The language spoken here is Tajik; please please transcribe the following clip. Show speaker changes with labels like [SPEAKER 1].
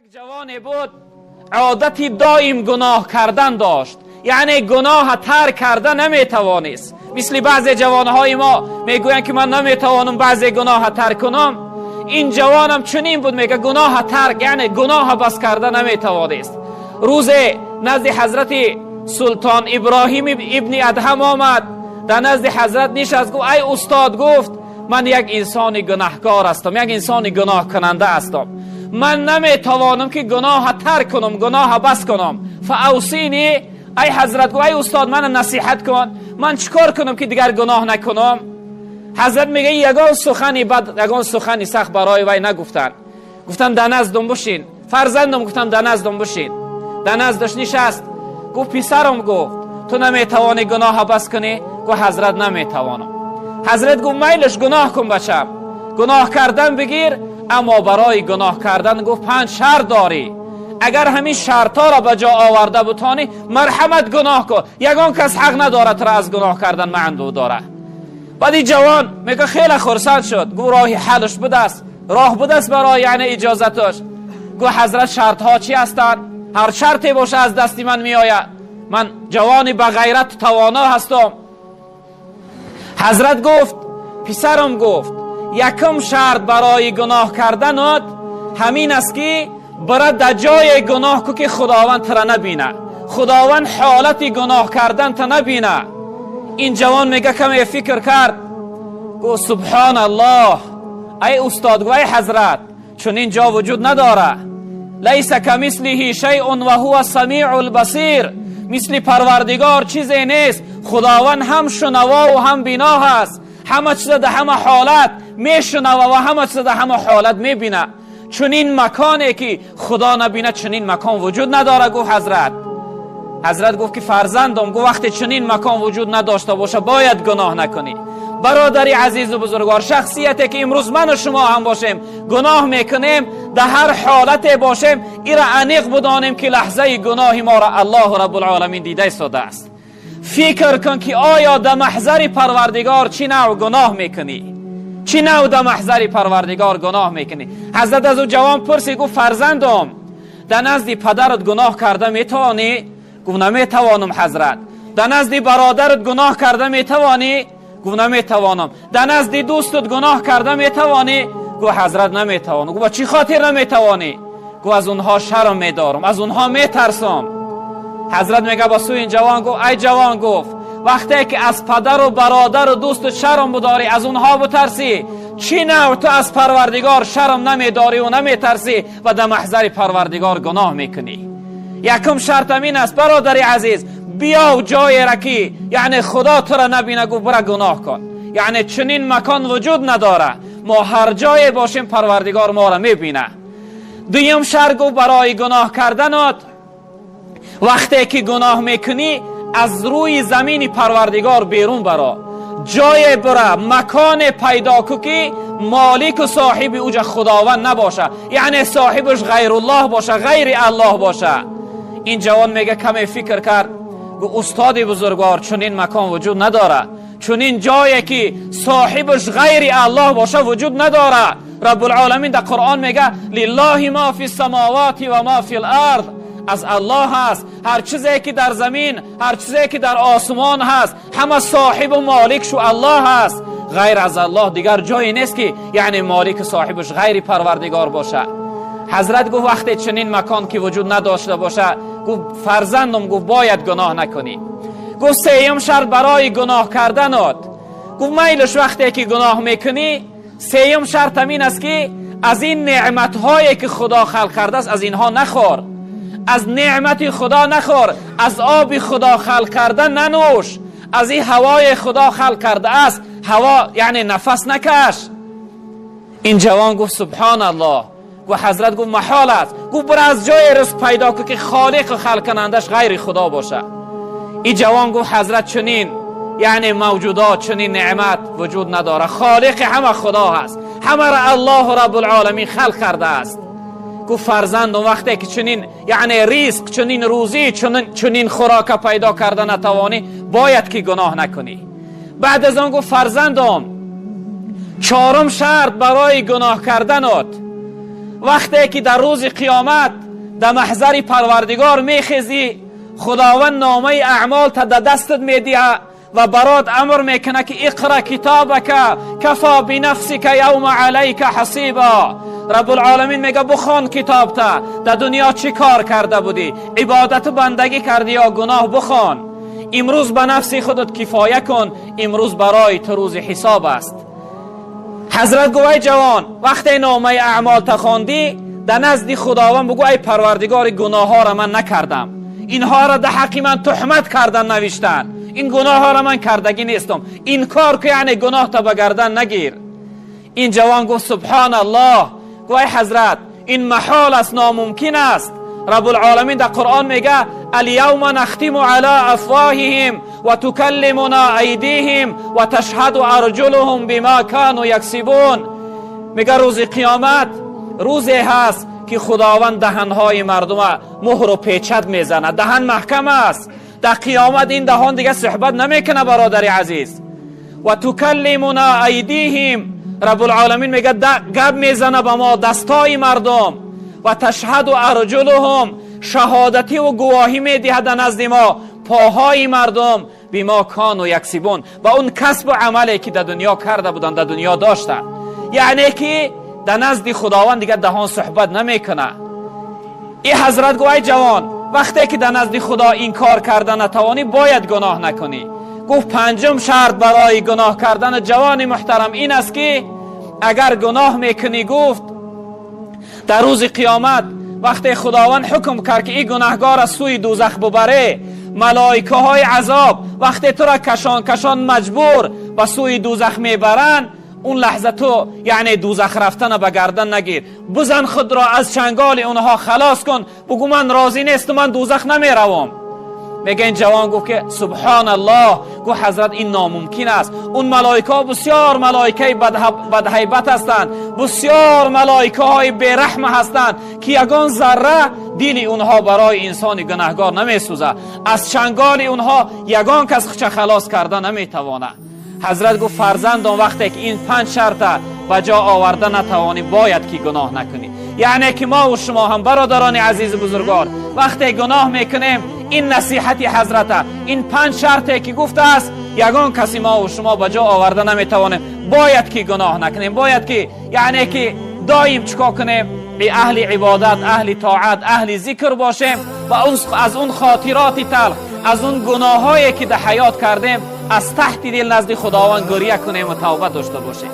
[SPEAKER 1] Як ҷавоне буд, одати доим гуноҳ кардан дошт, яъне гуноҳ тарк карда наметавонист. Мисли баъзе ҷавонҳои мо мегӯянд, ки ман наметавонам баъзе гуноҳ тарк кунам. Ин ҷавонам чунин буд, мега гуноҳ тарк, яъне гуноҳ бас карда наметавонист. Рӯзе назди ҳазрати султон Иброҳим ибни Адҳам омад, дар назди ҳазрат нишаст, гуфт: ай устод, гуфт, ман як инсони гунаҳкор ҳастам, як инсони гуноҳкунанда ҳастам, ман наметавонам ки гуноҳ тарк кунам, гуноҳ бас кунам. فأوصني, ай ҳазрат, гуфт, ай устод, мана насиҳат кун, ман чикор кунам, ки дигар гуноҳ накунам? Ҳазрат мега, ягон сухани бад, ягон сухани сахт барои вай нагуфтанд. Гуфтанд: дар наздум бушин, фарзандам, гуфтам, дар наздум бушин. Дар наздаш нишаст, гуфт: писарам, гуфт, ту наметавонӣ гуноҳ бас кунӣ? Гуфт: ҳазрат, наметавонам. Ҳазрат гуфт: майлаш, гуноҳ кун, бачам, гуноҳ кардан бигир, аммо барои гуноҳ кардан, гуфт, панҷ шарт дорӣ. Агар ҳамин шартҳоро ба ҷо оварда бутонӣ, марҳамат, гуноҳ кун, ягон кас ҳақ надорад туро аз гуноҳ кардан манъ дора. Баъд ин ҷавон мега, хеле хурсанд шуд, гуфт: роҳи ҳалш будааст, роҳ будааст барои, яъне иҷозаташ. Гуфт: ҳазрат, шартҳо чӣ ҳастанд? Ҳар шарте боша, аз дасти ман меояд, ман ҷавони ба ғайрат тавоно ҳастам. Ҳазрат гуфт: писарам, гуфт, якум шарт барои гуноҳ карданат ҳамин аст, ки бара дар ҷое гуноҳ ку, ки худованд тура набина, худованд ҳолати гуноҳ кардан та набина. Ин ҷавон мега, каме фикр кард, гуфт: субҳон аллоҳ, ай устод, гуфт, ай ҳазрат, чунин ҷо вуҷуд надора. ليس كمثله شيء وهو السميع البصير. Мисли парвардигор чизе нест. Худованд ҳам шунаво ва ҳам бино ҳаст, ҳама чиза дар ҳама ҳолат мешунава ва ҳама чиза дар ҳама ҳолат мебина. Чунин маконе, ки худо набина, чунин макон вуҷуд надора, гуфт ҳазрат. Ҳазрат гуфт, ки фарзандам, гуфт, вақте чунин макон вуҷуд надошта боша, бояд гуноҳ накунӣ. Бародари азизу бузургвор, шахсияте ки имрӯз ману шумо ҳам бошем, гуноҳ мекунем, дар ҳар ҳолате бошем, ира аниқ будонем, ки лаҳзаи гуноҳи моро Аллоҳу Раббулъоламин дида истодааст. Фикр кун, ки оё дар маҳзари парвардигор чӣ навъ гуноҳ мекунӣ, чӣ навъ дар маҳзари парвардигор гуноҳ мекунӣ. Ҳазрат аз ӯ ҷавон пурсид, гуфт: фарзандом, дар назди падарат гуноҳ карда метавонӣ? Гуфт: наметавонам, ҳазрат. Дар назди бародарат гуноҳ карда метавонӣ? Гуфт: наметавонам. Дар назди дӯстат гуноҳ карда метавонӣ? Гуфт: ҳазрат, наметавонам. Гуфт: ба чӣ хотир наметавонӣ? Гуфт: аз онҳо шарм медорам, аз онҳо метарсам. Ҳазрат мега, ба сӯи ин ҷавон гуфт: ай ҷавон, гуфт, вақте ки аз падару бародару дӯсту шарм будорӣ, аз онҳо бутарсӣ, чӣ навъ ту аз парвардигор шарм намедорӣ наметарсӣ ва дар маҳзари парвардигор гуноҳ мекунӣ? Якум шарт ҳамин аст, бародари азиз, биёв ҷоера, ки яъне худо тура набина, гуфт, бира гуноҳ кун. Яъне чунин макон вуҷуд надора. Мо ҳар ҷое бошем, парвардигор моро мебина. Дуюм шарт, гуфт, барои гуноҳ карданат: вақте ки гуноҳ мекунӣ, аз рӯи замини парвардигор берун баро, ҷое бира, маконе пайдо ку, ки молику соҳиби уҷа худованд набоша, яъне соҳибаш ғайруллоҳ боша, ғайри аллоҳ боша. Ин ҷавон мега, каме фикр кард, гуфт: устоди бузургвор, чунин макон вуҷуд надора, чунин ҷое, ки соҳибаш ғайри аллоҳ боша, вуҷуд надора. Раббулъоламин дар Қуръон мега: لله ما في السماوات وما في الأرض. Аз аллоҳ ҳаст ҳар чизе, ки дар замин, ҳар чизе, ки дар осмон ҳаст, ҳама соҳибу моликшу аллоҳ ҳаст. Ғайр аз аллоҳ дигар ҷое нест, ки яъне молику соҳибаш ғайри парвардигор боша. Ҳазрат гуфт: вақте чунин макон ки вуҷуд надошта боша, гуфт, фарзандам, гуфт, бояд гуноҳ накунӣ. Гуфт: сеюм шарт барои гуноҳ карданот, гуфт, майлаш, вақте ки гуноҳ мекунӣ, сеюм шарт ҳамин аст, ки аз ин неъматҳое, ки худо халқ кардааст, аз инҳо нахӯр, аз неъмати худо нахӯр, аз оби худо халқ карда нанӯш, аз ин ҳавои худо халқ кардааст ҳаво, яъне нафас накаш. Ин ҷавон гуфт: субҳон аллоҳ. Гуфт: ҳазрат, гуфт, маҳол аст. Гуфт: бира, аз ҷое ризқ пайдо кун, ки холиқу халқкунандаш ғайри худо бошад. Ин ҷавон гуфт: ҳазрат, чунин, яъне мавҷудот, чунин неъмат вуҷуд надорад, холиқи ҳама худо ҳаст, ҳамаро Аллоҳу Раббулъоламин халқ кардааст. Гуфт: фарзандум, вақте ки чунин, яъне ризқ, чунин рӯзӣ, чунин хӯрока пайдо карда натавонӣ, бояд ки гуноҳ накунӣ. Баъд аз он гуфт: фарзандум, чорум шарт барои гуноҳ карданот: вақте ки дар рӯзи қиёмат дар маҳзари Парвардигор мехезӣ, Худованд номаи аъмолта дар дастат медиҳад ва барот амр мекунад, ки اقرأ كتابك كفى بنفسك اليوم عليك حسيبا. Раббулъоламин мега: бухон китобта, дар дунё чӣ кор карда будӣ, ибодату бандагӣ кардӣ ё гуноҳ, бухон. Имрӯз ба нафси худат кифоя кун, имрӯз барои ту рӯзи ҳисоб аст. Ҳазрат гуфт: ай ҷавон, вақте номаи аъмолта хондӣ, дар назди Худованд бугӯ: ай Парвардигори, гуноҳҳоро ман накардам, инҳоро дар ҳаққи ман туҳмат кардан навиштанд, ин гуноҳҳоро ман кардагӣ нестам. Инкор ку, яъне гуноҳта ба гардан нагир. Ин ҷавон гуфт: субҳоналлоҳ. Гуфт: ай ҳазрат, ин маҳол аст, номумкин аст. Раббулъоламин дар Қуръон мега: اليوم نختم على أفواههم وتكلمنا أيديهم وتشهد أرجلهم بما كانوا يكسبون. Мега, рӯзи қиёмат рӯзе ҳаст, ки Худованд даҳанҳои мардума муҳру печат мезанад. Даҳан маҳкам аст. Дар қиёмат ин даҳон дига суҳбат намекунад, бародари азиз. وتكلمنا أيديهم, Раббулъоламин мега, гап мезана ба мо дастои мардум. وتشهد أرجلهم, шаҳодативу гувоҳӣ медиҳад дар назди мо поҳои мардум. بما كانوا يكسبون, ба он касбу амале, ки дар дунё карда буданд, дар дунё доштанд. Яъне ки дар назди Худованд дигар даҳон суҳбат намекунад. И ҳазрат гуфт: ай ҷавон, вақте ки дар назди Худо инкор карда натавонӣ, бояд гуноҳ накунӣ. Гуфт: панҷум шарт барои гуноҳ кардани ҷавони муҳтарам ин аст, ки агар гуноҳ мекунӣ, гуфт, дар рӯзи қиёмат, вақте Худованд ҳукм кард, ки ин гунаҳгор аз сӯи дӯзах бубаре, малоикаҳои азоб вақте тура кашон кашон маҷбур ба сӯи дӯзах мебаранд, он лаҳза ту яъне дӯзах рафтана ба гардан нагир, бизан, худро аз чанголи онҳо халос кун, бугӯ: ман розӣ несту, ман дӯзах намеравам. Мега, ин ҷавон гуфт, ки субҳоналлоҳ. Гуфт: ҳазрат, ин номумкин аст. Он малоикаҳо бисёр малоикаи бадҳайбат ҳастанд, бисёр малоикаҳои бераҳма ҳастанд, ки ягон зарра дили онҳо барои инсони гунаҳгор намесӯзад. Аз чанголи онҳо ягон кас худша халос карда наметавонад. Ҳазрат гуфт: фарзандон, вақте ки ин панҷ шарта ба ҷо оварда натавонӣ, бояд ки гуноҳ накунӣ. Яъне ки мо шумо ҳам, бародарони азизу бузургвор, вақте гуноҳ мекунем, ин насиҳати ҳазрата, ин панҷ шарте ки гуфтааст, ягон каси мо шумо ба ҷо оварда наметавонем, бояд ки гуноҳ накунем. Бояд ки яъне ки доим чикор кунем? Аҳли ибодат, аҳли тоат, аҳли зикр бошем ва аз он хотироти талх, аз он гуноҳҳое, ки дар ҳаёт кардем, аз таҳти дил назди Худованд гиря кунем ва тавба дошта бошем.